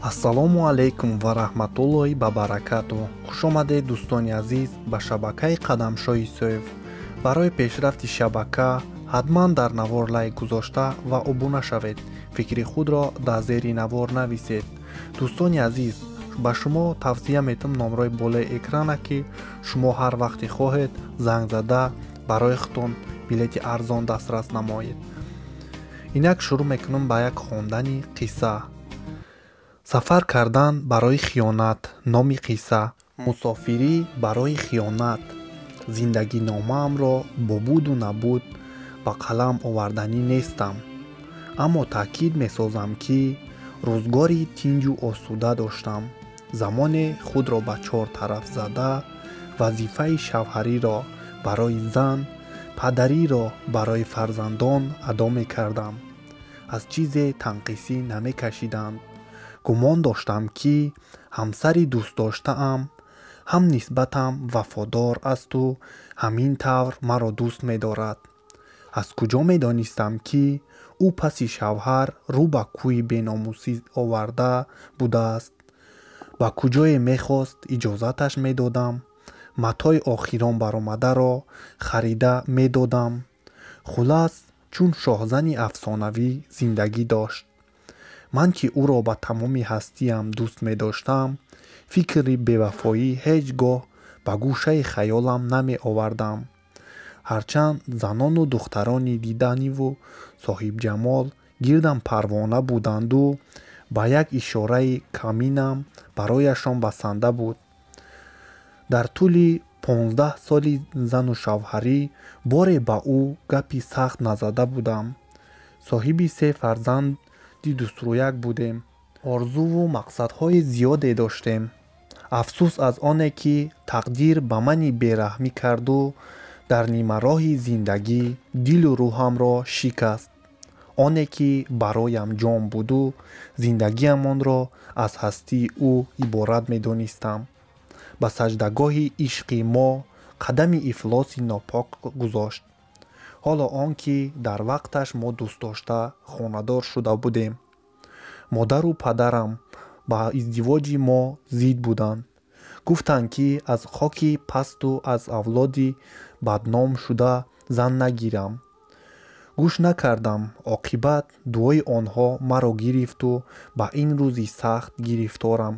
Ассалому алайкум ва раҳматуллоҳи ва баракатуҳ. Хуш омадед, дӯстони азиз, ба шабакаи Қадамшоҳи Исоев. Барои пешрафти шабака ҳатман дар навор лайк гузошта ва обуна шавед. Фикри худро дар зери навор нависед. Дӯстони азиз, ба шумо тавсия метам номрои болои экрана, ки шумо ҳар вақте хоҳед занг зада барои худтон билети арзон дастрас намоед. Инак шурӯъ мекунам ба як хондани қисса. Сафар кардан барои хиёнат. Номи қисса: Мусофирӣ барои хиёнат. Зиндагиномаамро бо буду набуд ба қалам оварданӣ нестам, аммо таъкид месозам, ки рӯзгори тинҷу осуда доштам. Замоне худро ба чор тараф зада, вазифаи шавҳариро барои зан, падариро барои фарзандон адо мекардам. Аз чизе танқисӣ намекашиданд. Гумон доштам, ки ҳамсари дӯстдоштаам ҳам нисбатам вафодор асту ҳамин тавр маро дӯст медорад. Аз куҷо медонистам, ки ӯ паси шавҳар рӯ ба кӯи беномусӣ оварда будааст. Ба куҷое мехост, иҷозаташ медодам. Матои охирон баромадаро харида медодам. Хулас, чун шоҳзани афсонавӣ зиндагӣ дошт. Ман ки ӯро ба тамоми ҳастиям дӯст медоштам, фикри бевафоӣ ҳеҷ гоҳ ба гӯшаи хаёлам намеовардам. Ҳарчанд занону духтарони диданиву соҳибҷамол гирдам парвона буданду, ба як ишораи каминам барояшон басанда буд. Дар тӯли 15 соли зану шавҳарӣ боре ба ӯ гапи сахт назада будам. Соҳиби се фарзанди дӯстрӯяк будем. Орзуву мақсадҳои зиёде доштем. Афсӯс аз оне, ки тақдир ба мани бераҳмӣ карду дар нимароҳи зиндагӣ дилу рӯҳамро шикаст. Оне ки бароям ҷон буду зиндагиамонро аз ҳастии ӯ иборат медонистам, ба саҷдагоҳи ишқи мо қадами ифлоси нопок гузошт. Ҳоло он ки дар вақташ мо дӯстдошта хонадор шуда будем. Модару падарам ба издивоҷи мо зид буданд. Гуфтанд, ки аз хоки пасту аз авлоди бадном шуда зан нагирам. Гӯш накардам. Оқибат дуои онҳо маро гирифту ба ин рӯзи сахт гирифторам.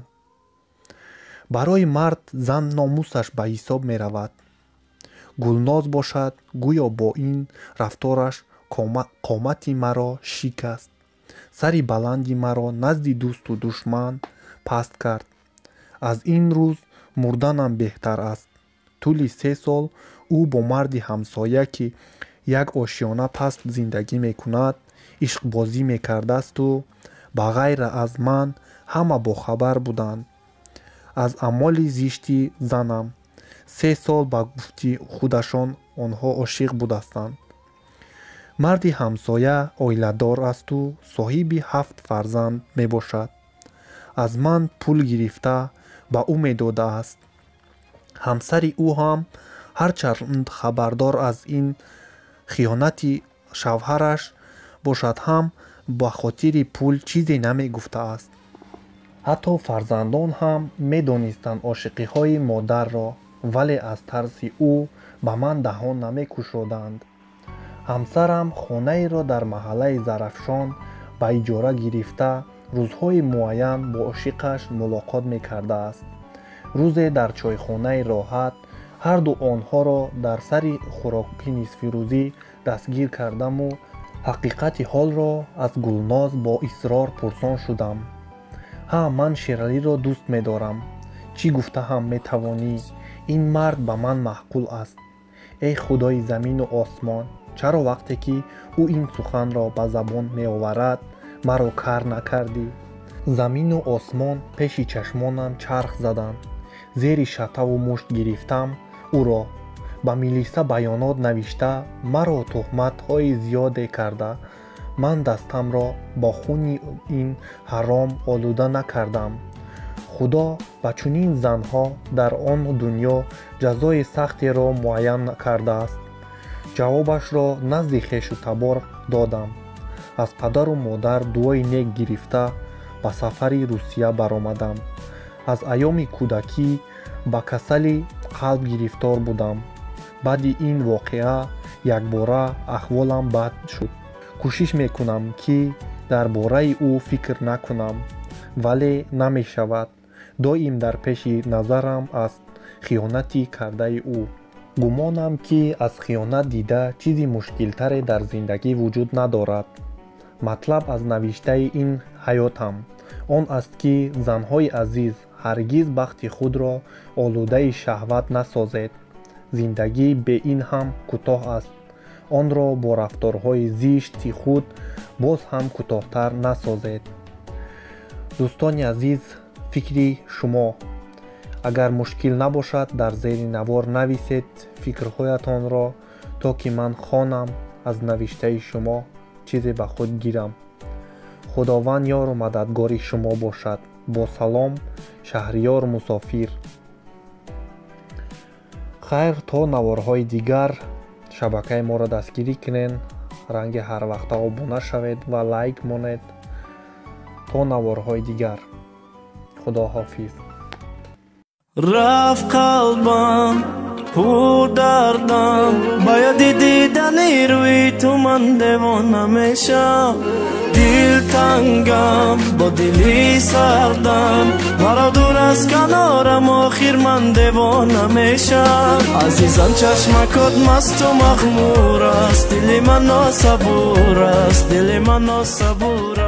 Барои мард зан номусаш ба ҳисоб меравад. Гулноз бошад, гӯё бо ин рафтораш қомати маро шикаст. Сари баланди маро назди дӯсту душман паст кард. Аз ин рӯз мурданам беҳтар аст. Тӯли 3 сол ӯ бо марди ҳамсоя, ки як ошиёна паст зиндагӣ мекунад, ишқбозӣ мекардасту ба ғайра аз ман ҳама бохабар буданд аз амоли зишти занам. 3 сол ба гуфти худашон онҳо ошиқ будастанд. Марди ҳамсоя оиладор асту соҳиби 7 фарзанд мебошад. Аз ман пул гирифта ба ӯ медодааст. Ҳамсари ӯ ҳам ҳарчанд хабардор аз ин хиёнати шавҳараш бошад ҳам, ба хотири пул чизе намегуфтааст. Ҳатто фарзандон ҳам медонистанд ошиқиҳои модарро, вале аз тарси ӯ ба ман даҳон намекушоданд. Ҳамсарам хонаеро дар маҳаллаи Зарафшон ба иҷора гирифта, рӯзҳои муайян бо ошиқаш мулоқот мекардааст. Рӯзе дар чойхонаи роҳат ҳарду онҳоро дар сари хӯроки нисфирӯзӣ дастгир кардаму ҳақиқати ҳолро аз Гулноз бо исрор пурсон шудам. Ҳа, ман Шералиро дӯст медорам. Чӣ гуфта ҳам метавонӣ? Ин мард ба ман маъқул аст. Эй худои замину осмон, чаро вақте ки ӯ ин суханро ба забон меоварад, маро кар накардӣ? Замину осмон пеши чашмонам чарх заданд. Зери шатаву мушт гирифтам ӯро. Ба милиса баёнот навишта, маро туҳматҳои зиёде карда. Ман дастамро бо хуни ин ҳаром олуда накардам. Худо ба чунин занҳо дар он дунё ҷазои сахтеро муайян кардааст. Ҷавобашро назди хешу табор додам. Аз падару модар дуои нек гирифта, Ба сафари Русия баромадам. Аз айёми кӯдакӣ ба касали қалб гирифтор будам. Баъди ин воқеа якбора аҳволам бад шуд. Кӯшиш мекунам, ки дар бораи ӯ фикр накунам, вале намешавад. Доим дар пеши назарам аст хиёнати кардаи ӯ. Гумонам, ки аз хиёнат дида чизи мушкилтаре дар зиндагӣ вуҷуд надорад. Матлаб аз навиштаи ин ҳаётам он аст, ки занҳои азиз, ҳаргиз бахти худро олудаи шаҳват насозед. Зиндагӣ бе ин ҳам кӯтоҳ аст. Онро бо рафторҳои зишти худ боз ҳам кӯтоҳтар насозед. Дӯстони азиз, фикри шумо агар мушкил набошад, дар зери навор нависед фикрҳоятонро, то ки ман хонам, аз навиштаи шумо чизе ба худ гирам. Худованд ёру мададгори шумо бошад. Бо салом, Шаҳриёр Мусофир. Хайр, то наворҳои дигар шабакаи моро дастгирӣ кунед, ранги ҳарвақта обуна шавед ва лайк монед. То наворҳои дигар, Худоҳофиз. Рафт қалбам пурдардам, ба ёди дидани рӯи ту ман девона мешам. Дилтангам бо дили сардам, маро дур аз канорам, охир ман девона мешам. Азизам, чашмакот масту мағмур аст, дили ман носабур аст, дили ман носабур.